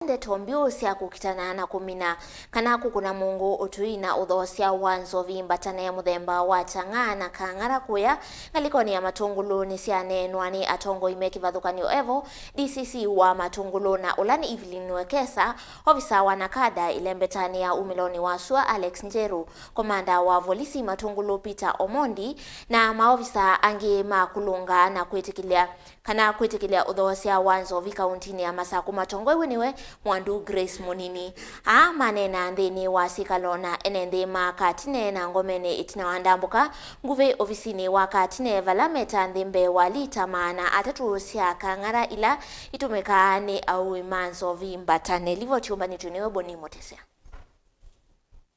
Ndeto mbiu sya kukitana na kumina kana kukuna mungu utui na uthoosya wa nzovi mbatane muthemba wa chang'aa na kang'ara kuya ngalikoni ya Matungulu ni syaneenwa ni atongoi me kivathukanio evo DCC wa Matungulu na ulani Evelyn Wekesa, ofisa wa Nakada ilembetani ya umiloni wa sua Alex Njeru, komanda wa volisi Matungulu Peter Omondi na maofisa angi makulunga na kwitikilia kana kwitikilia uthoosya wa nzovi kauntini ya Masaku matongoiwe niwe Mwandu Grace Munini. A manena nthini wa sikalo na ene nthi ma Katine na Ngomene itina wa ndambuka nguvi ofisini wa Katine vala meta nthi mbee wa lita 300 sya kang'ara ila itumikaa ni aui ma nzovi mbatane. Livoti yumbanitwe niwe Boni Mutesya.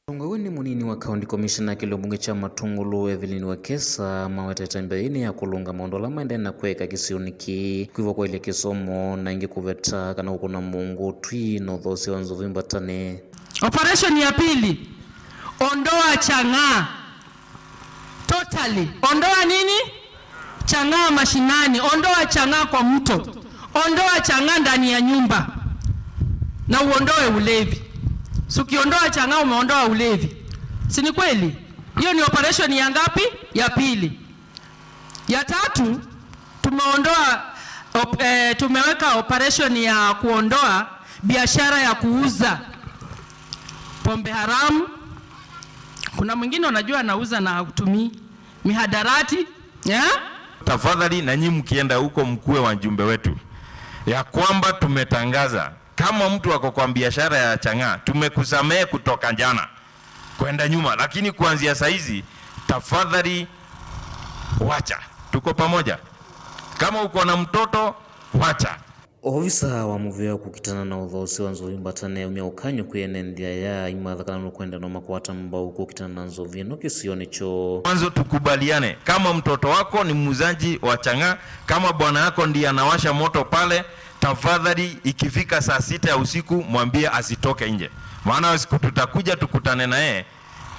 Tongoiwe ni munini wa county commissioner kilobunge cha Matungulu Evelyn Wekesa mawetete mbeini ya kulunga maundu ala maendee na kweka kisioni ki kwivwa kwaile kisomo na ingi kuveta kana kukuna mungu twi na uthoosya wa nzovi mbatane. Operation ya pili, ondoa chang'aa totally. Ondoa nini? Chang'aa mashinani, ondoa chang'aa kwa mto, ondoa chang'aa ndani ya nyumba, na uondoe ulevi. Si ukiondoa chang'aa umeondoa ulevi, si ni kweli? Hiyo ni operation ya ngapi? Ya pili. Ya tatu tumeweka operation ya kuondoa biashara ya kuuza pombe haramu. Kuna mwingine unajua anauza na hakutumii mihadarati, yeah? Tafadhali na nyinyi mkienda huko mkuwe wajumbe wetu ya kwamba tumetangaza kama mtu ako kwa biashara ya chang'aa tumekusamehe kutoka jana kwenda nyuma, lakini kuanzia saizi tafadhali wacha. Tuko pamoja. Kama uko na mtoto wacha. Ofisa wa muvea kukitana na uthoosya wa nzovi mbatane umya ukanyo kwiyene nthia ya imatha kana nukwenda no makwata mbau kukitana na nzovi ino kisioni cho. Mwanzo tukubaliane, kama mtoto wako ni muuzaji wa chang'aa, kama bwana yako ndiye anawasha moto pale, tafadhali ikifika saa 6 ya usiku mwambie asitoke nje, maana siku tutakuja tukutane na yeye,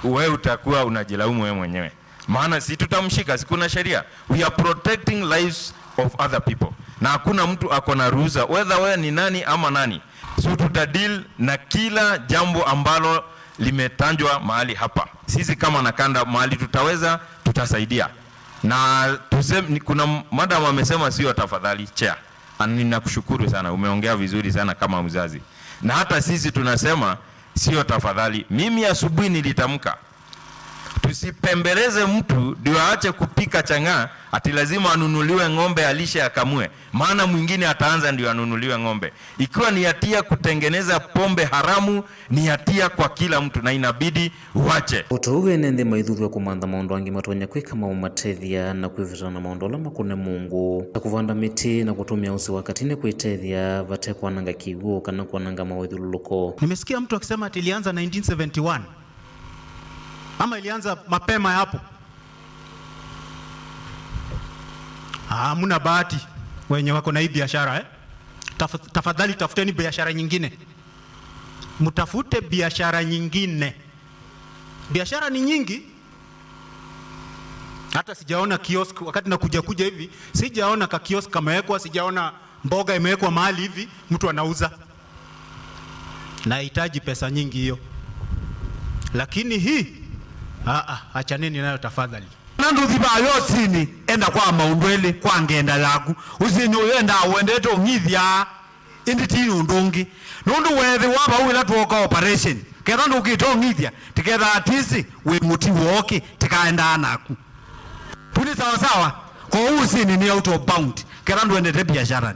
wewe utakuwa unajilaumu wewe mwenyewe, maana si tutamshika, si kuna sheria. We are protecting lives of other people, na hakuna mtu ako na ruhusa whether wewe ni nani ama nani. So tutadeal na kila jambo ambalo limetajwa mahali hapa. Sisi kama Nakanda mahali tutaweza tutasaidia, na tuseme, kuna madam amesema sio tafadhali chair. Ninakushukuru sana, umeongea vizuri sana kama mzazi, na hata sisi tunasema sio tafadhali. Mimi asubuhi nilitamka tusipembeleze mtu ndio aache kupika chang'aa ati lazima anunuliwe ng'ombe alishe akamue, maana mwingine ataanza ndio anunuliwe ng'ombe. Ikiwa ni hatia kutengeneza pombe haramu, ni hatia kwa kila mtu na inabidi uache. Utauwe nende maithuthwa kumantha maundu angi matonya kwika maumatethya na kwivitana na maundu ala makune mungu ta kuvanda miti na kutumia usi wa katini kwitethya vate kwananga kiw'o kana kwananga mawithululuko. Nimesikia mtu akisema ati ilianza 1971 ama ilianza mapema hapo. Hamna bahati wenye wako na hii biashara, eh? Tafadhali tafuteni biashara nyingine. Mtafute biashara nyingine. Biashara ni nyingi. Hata sijaona kiosk wakati nakuja kuja hivi, sijaona ka kiosk kamewekwa, sijaona mboga imewekwa mahali hivi mtu anauza. Nahitaji pesa nyingi hiyo. Lakini hii achaneni nayo tafadhali. Nandu thibayo sini enda kwa maundwele kwa ngenda yaku usini uyenda wendete ungithia indi ti undungi nundu wethi waba wila tuoka operation ketha ndukite ungithia tiketha atisi wi muti woki tikaenda naku tuni sawa sawa kwa usini ni out of bound ketha nduendete biashara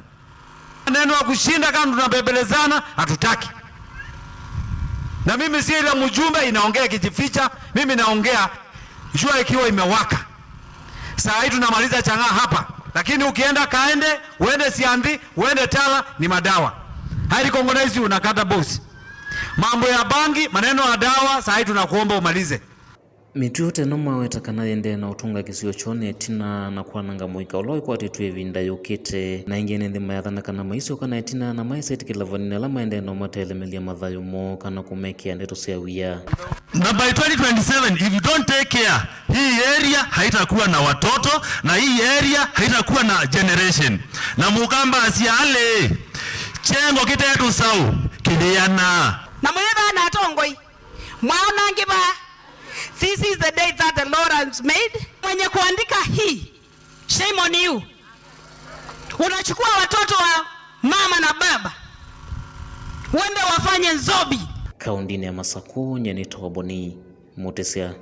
neno wa kushinda kama tunabebelezana hatutaki. Na mimi si ile mjumbe inaongea kijificha, mimi naongea jua ikiwa imewaka. Saa hii tunamaliza chang'aa hapa, lakini ukienda Kaende, uende Siandi, uende Tala ni madawa. Haili Kongolezi unakata bosi. Mambo ya bangi, maneno ya dawa, saa hii tunakuomba umalize. Mitu yote no maweta kana yende na utunga kisio chone tina na kwananga muika ula ikwatitwe ivinda yukite na ingi ene nthi mayathana kana maisyo kana itina na maisa itikilavanini ala maendee no matelemelia mathayo mo kana kumekia ndeto sya wia. Na by 2027 if you don't take care, hii area haitakuwa na watoto na hii area haitakuwa na generation. Na mukamba asiale chengo kitetu sau Kiliana Na mwetha na atongoi mwaona ngiba. This is the day that the Lord has made. Mwenye kuandika hii, shame on you. Unachukua watoto wa mama na baba wende wafanye nzobi. Kaunti ya Masaku nyenito Boni Mutesia.